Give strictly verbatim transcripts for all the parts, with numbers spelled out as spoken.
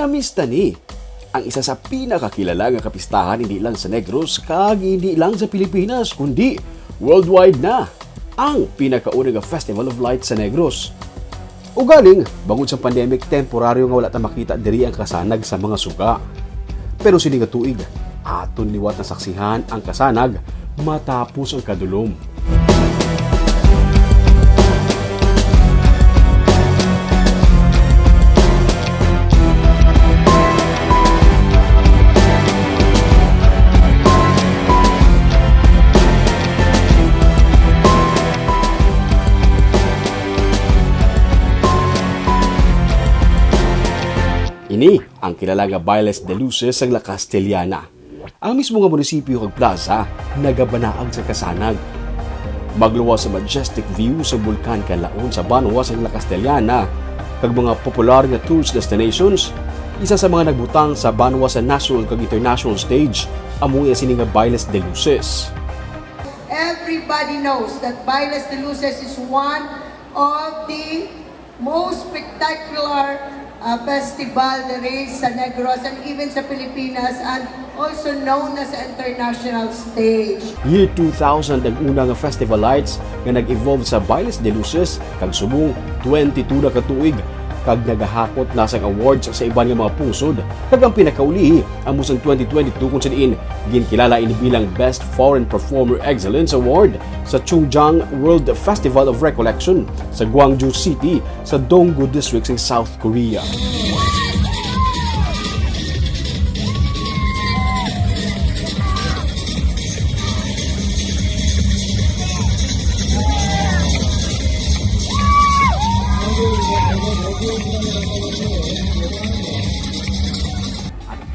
Pista ni, ang isa sa pinakakilala nga kapistahan hindi lang sa Negros kag hindi lang sa Pilipinas, kundi worldwide na, ang pinakauna nga Festival of Lights sa Negros. Ugaling, bangod sa pandemic, temporaryo nga wala ta makita diri ang kasanag sa mga suga. Pero sini nga tuig, aton liwat nasaksihan ang kasanag matapos ang kadulom. Ini ang kilala nga Bailes de Luces sang La Castellana. Ang mismo nga munisipyo kag plaza nagabanaag sa kasanag. Magluwas sa majestic view sa Bulkan Kanlaon sa banwa sang La Castellana kag mga popular nga tourist destinations, isa sa mga nagbutang sa banwa sa national kag international stage amo iya sini nga Bailes de Luces. Everybody knows that Bailes de Luces is one of the most spectacular, uh, festival there is sa Negros and even sa Pilipinas and also known as an international stage. Year two thousand ang una nga Festival Lights nga nag-evolve sa Bailes de Luces kag subong twenty-two na ka tuig kag nagahakot na sang awards sa iban nga mga pungsod, kag ang pinakaulihi amo sang twenty twenty-two, kung sa diin ginkilala ini bilang Best Foreign Performer Excellence Award sa Chungcheong World Festival of Recollection sa Gwangju City sa Donggu District sa South Korea.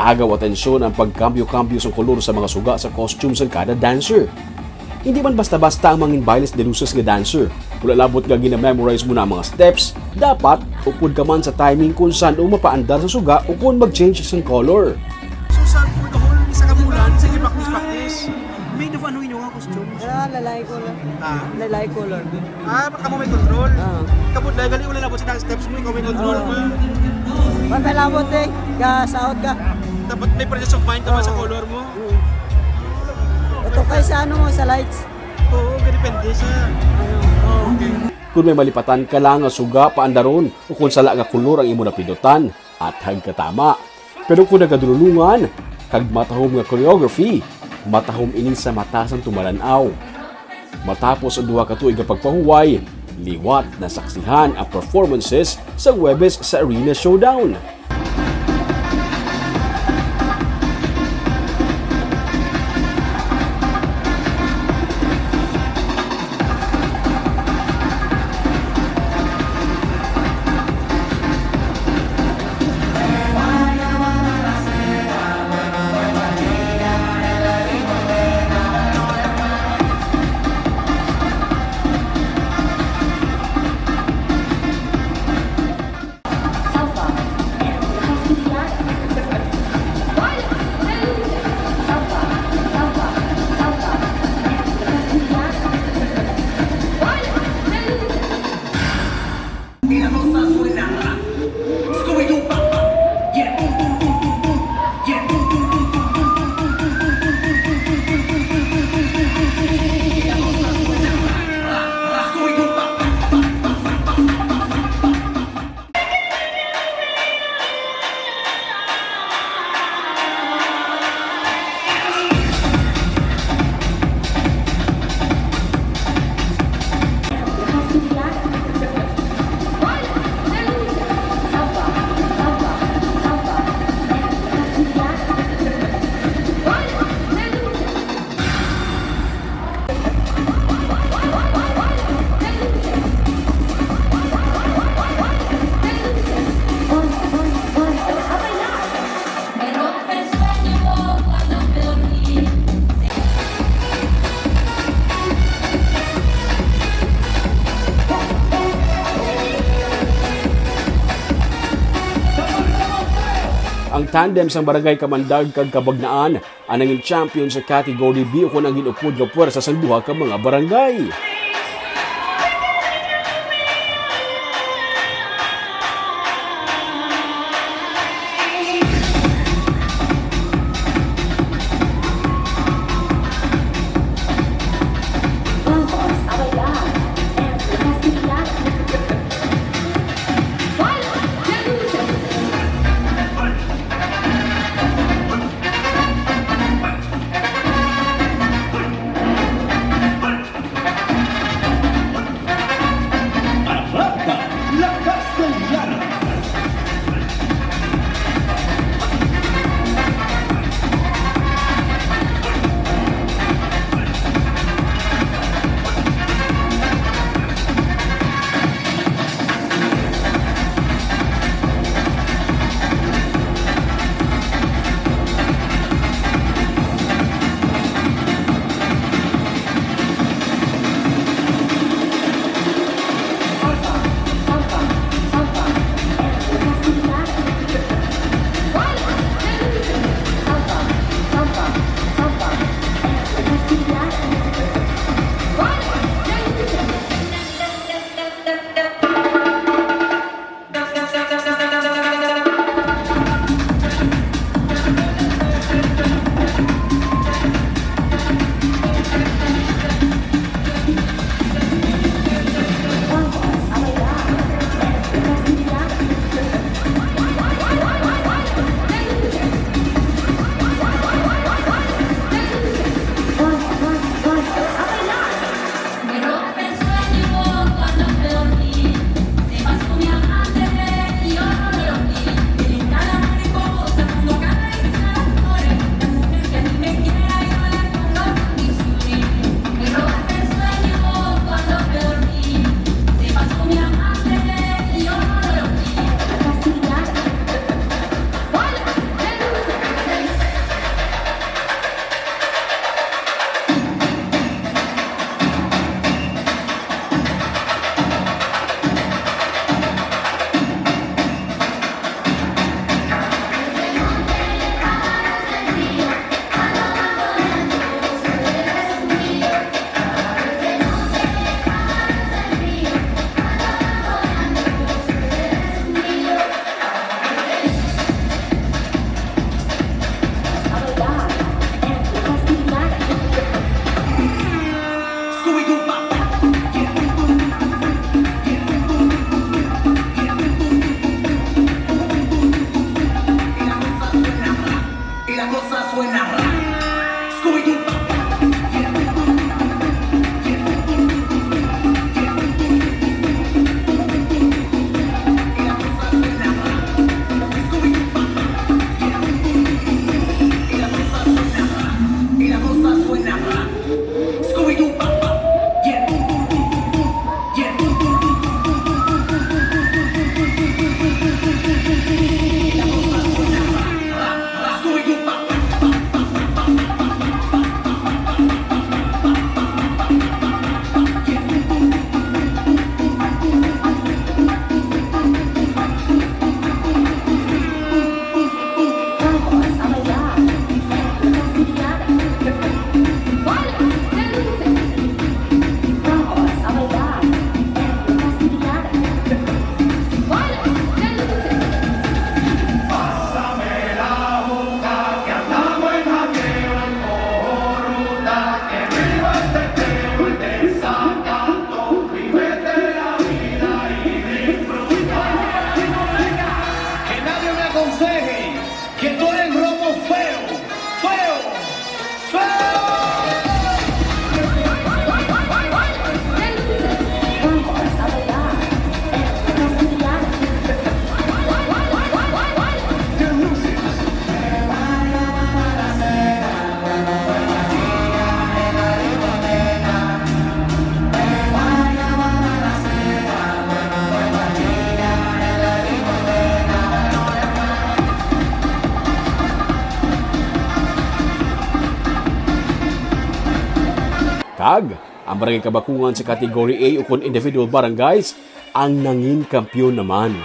Agaw atensyon ang pagkambyo-kambyo sang kolor sa mga suga sa costume sang kada dancer. Hindi man basta-basta ang mangin Bailes de Luces nga dancer. Wala labot nga gina-memorize mo na ang mga steps. Dapat upod ka man sa timing kung san-o mapaandar sa suga o kung mag-change sang color. So, sa, for the whole isa ka bulan, sige, practice, practice. Made of ano inyo nga costume? Ah, lalay color. Ah. Lalay color. Ah, kamo may control. Ah. Kabudlay, gali, wala labot sa dance steps mo, ikaw may control. Ah. Wala labot eh. Kasaot ka. Dapat may presence of mind ka man sa Ah. color mo. Mm. Ito kay sa ano mo, sa lights. Oo, depende sa, ano. Oh, okay. Kung may malipatan ka lang nga suga paandaron o kung sala nga kolor ang imo napindutan, athag ka tama. Pero kung nagadulungan kag matahom nga choreography, matahom ini sa mata sang tumalan-aw. Matapos ang duha ka tuig nga pagpahuway, liwat nasaksihan ang performances sa Huwebes sa Arena Showdown. Ang tandem sang Barangay Kamandag kag Kabagnaan ang nangin champion sa Category B, ukon ang gin-upod nga puwersa sang duha ka mga barangay. Kag ang Barangay Kabakungan sa Category A ukon Individual Barangays ang nangin kampiyon naman.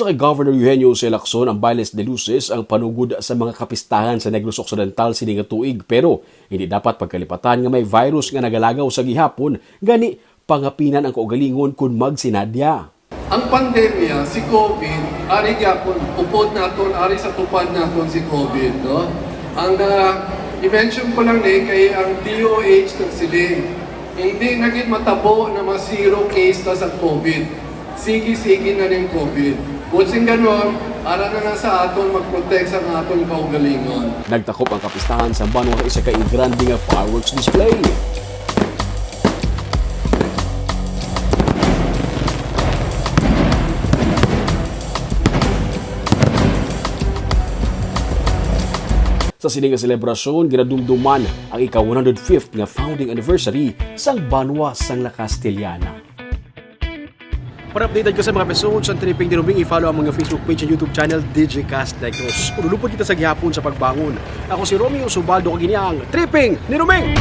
Sa kay Governor Eugenio Jose Lacson, ang Bailes de Luces ang panugod sa mga kapistahan sa Negros Occidental sini nga tuig, pero hindi dapat pagkalipatan nga may virus nga nagalagaw sa gihapon, gani pangapinan ang kaugalingon kon magsinadya. Ang pandemya, si COVID, ari gyapon, upod naton, ari sa tupad naton si COVID, no? Ang, ah, i-mention ko lang ni, kay ang D O H nagsiling, hindi na gid matabo na ma-zero case ta sa COVID. Sige-sige na ning COVID. Buot sing ganon, ara na lang sa aton mag-protect sa aton kaugalingon. Nagtakop ang kapistahan sa banwa sa isa ka grande nga fireworks display. Sa sini nga selebrasyon, ginadumduman ang ika one hundred fifth nga founding anniversary sang banwa sang La Castellana. Para updated ka sa mga episodes sang Tripping ni Roming, i-follow ang mga Facebook page and YouTube channel, Digicast Negros. Ululupod kita sa gihapon sa pagbangon. Ako si Romeo Subaldo, kag ini ang Tripping ni Roming!